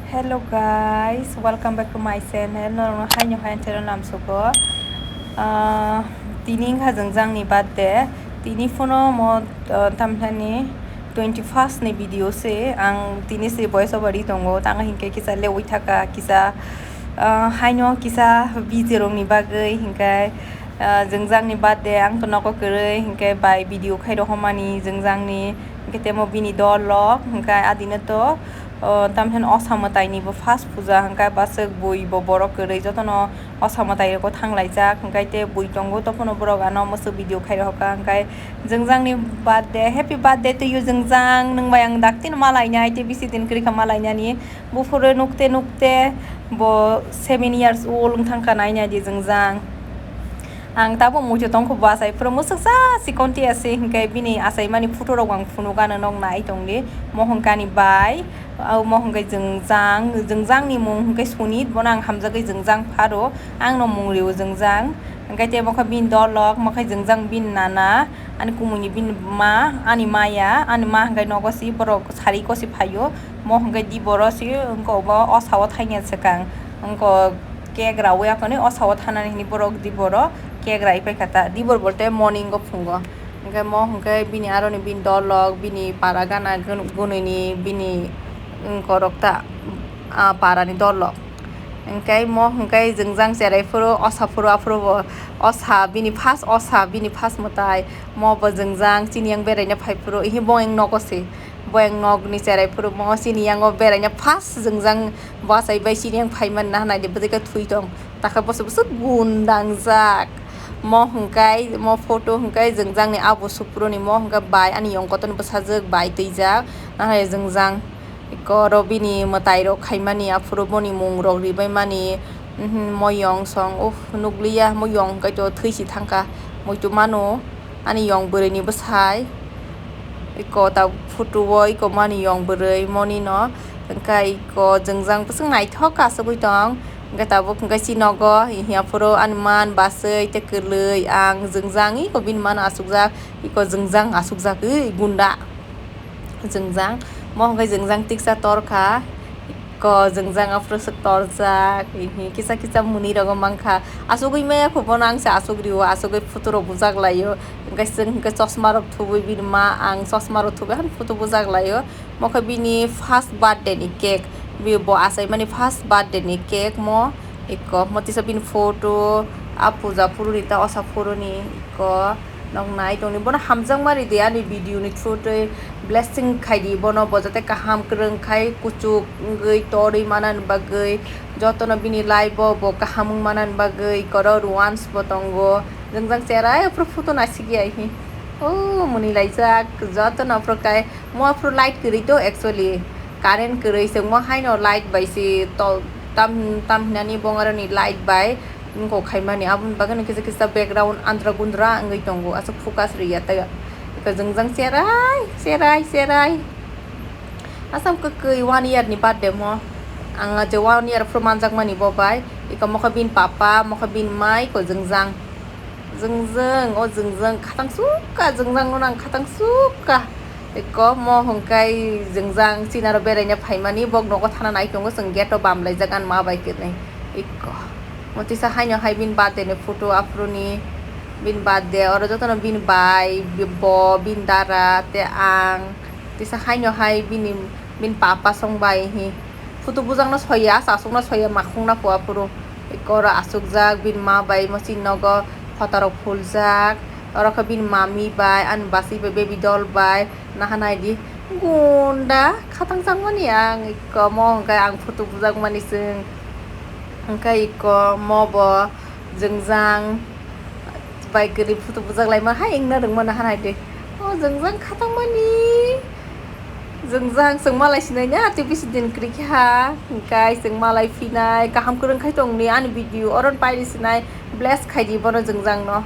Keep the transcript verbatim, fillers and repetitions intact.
Hello guys, welcome back to my channel. Norokno haino hai channel namsugo. Ah, tini wngkha jwngjangni birthday. Tini phano mo, ah, tamthani twenty first ni video se. Ang tini se voice over ri tongo. Tang hinkhe kisa lewi thaka, kisa, ah, haino kisa busy rokni bagwi hinkhe, ah, jwngjangni birthday ang to nogo kwrwi hinkhe bai video khairok homani jwngjangni. Hinkhe temo bini dol rok hinkhe adino to, o, tamthen osa mwtaini bo first puja hwnkhe bwswk bui bo borok kwrwi jotono osa mwtai rogo thanglaijak hwnkhe tei bui tongo tophano borok ano mwswk video khairokha hwnkhe jwngjangni birthday, happy birthday to you jwngjang, nwng bai ang daktino malainai tei bisi din kwrwikha malainani buphuru nukte nukte bo seven years old wngthangkha nainai di jwngjang. Ang tabuk muitu tongkha bo achai phuru mwswksa chikonti ase hinkhe bini achaimani photo rok ang phunukgano nog nai tongdi. Mo hwnkhe ani bai, omo hwnkhe jwngjang, jwngjangni mung hwnkhe Sunit, bono ang hamjagwi jwngjang pharo, angno mung rio jwngjang. Hwnkhe tei bokha bini dolok, mokhe jwngjang bini nana, ani kumuni bini ma, ani maya, ani ma hwnkhe nogo si borok sari kosi phaio, mo hwnkhe di boro si wngkha obo o sao thangya swkang, wngkha cake rawi akhani o sao thanani hini borok di boro cake rai paikha ta, di bor bolte morning o phungo. Hwnkhe mo hwnkhe bini aroni bini dolok, bini para gana gun-, gunini bini, mm, korok ta, ah, parani dolok. Hwnkhe mo hwnkhe jwngjang cherai phuru, osa phuru, aphuru bo osa, bini first osa, bini first mwtai. Mo bo jwngjang chini yang beraina phai phuru, ihi bo yang nogo se. Bo yang nogni cherai phuru, mo chini yango beraina first jwngjang bo achai bai chini yang phai man na nai de, bwdwkhe thui tong. Takhe bwswk bwswk gundangjak. Mo hwnkhe, mo photo hwnkhe jwngjangni abo supruni, mo hwnkhe bai ani yong kotorni bwsajwk bai twijak. Nahai jwngjang eko oro bini mwtairok khaimani, aphuru boni mungrok ribaimani, mhm, mo yong song, uff, nukliya, mo yong hwnkhe to thwi si thangkha, muitu mano. Ani yong bwrwini bwsai, eko ta photo o eko mani yong bwrwi monino, hwnkhe eko jwngjang bwswk naithok khe achugwi tong, hwnkhe tabuk hwnkhe chini nogo hiya phuru ani man bwsai tei kwlwi ang jwngjang eko bini mano achukjak, eko jwngjang achukjagwi gunda jwngjang, mo hwnkhe jwngjang tiksa torkha. Ko jwngjang aphuru swk torjak, hihi kisa kisa mwnwi rogo mankha. Asugwi maya kho bono ang se asugrio, asugwi photo rok bujak laio. Hwnkhe chwng hwnkhe chosma rok thubui bini ma, ang chosma rok thubui han photo bujak laio. Mo khe bini first birthday ni cake, bi bo achaimani first birthday ni cake mo. Eko mo tisa bini photo, a puja phuru ni ta osa phuru ni eko. Nok nai tongni bono hamjakma ridi ani video ni through twi blessing khaidi bono bo jate kaham kwrwng khai kuchuk wngwi torwi manani bagwi jotono bini life o bo kaham wng manani bagwi eko oro ruans bo tongo jwngjang cherai aphuru photo naisik ya hi o mwnwi laijak jotono aphuru kai mo aphuru light kwrwi to actually current kwrwi se mo haino light bai se to tam tam hinani bongaroni light bai. Wngkok khaimani, aboni bagwi no kisa kisa background andra gundra wngwi tongo, aswk focus rwya tei eko jwngjang cherai cherai cherai. Asam kwkwi one year ni birthday mo, ang je one year phuru manjakmani bo bai, eko mokhe bini papa, mokhe bini mai, eko jwngjang, jwngjang, o jwngjang khatang sukha, jwngjang no nang khatang sukha. Eko mo hwnkhe jwngjang chini aro beraina phaimani, bok nogo thana nai tongo, chwng gate o bam laijak ani ma bai kwrwi. Eko mo tisa haino hai bini birthday ni photo aphuru ni, bini birthday oro jotono bini bai, bo, bini dara tei ang tisa haino hai bini, bini papa song bai hi photo bujakno soya, chasukno soya, makhungna phu aphuru. Eko oro achukjak bini ma bai mo chini nogo photo rok phuljak, oro khe bini mami bai, ani bwsai bai, baby doll bai, naha naidi gunda khatang changmani ang eko mo hwnkhe ang photo bujakmani chwng hwnkhe eko mo bo jwngjang bai kwrwi photo bujak laima hai wngna rwngmano hana de. O jwngjang khatangmani. Jwngjang chwng malai sinai na tei bisi din kwrwi khe ha. Hwnkhe chwng malai phinai kaham kwrwng khai tongni ani video oro pairi sinai bless khaidi bono jwngjang no.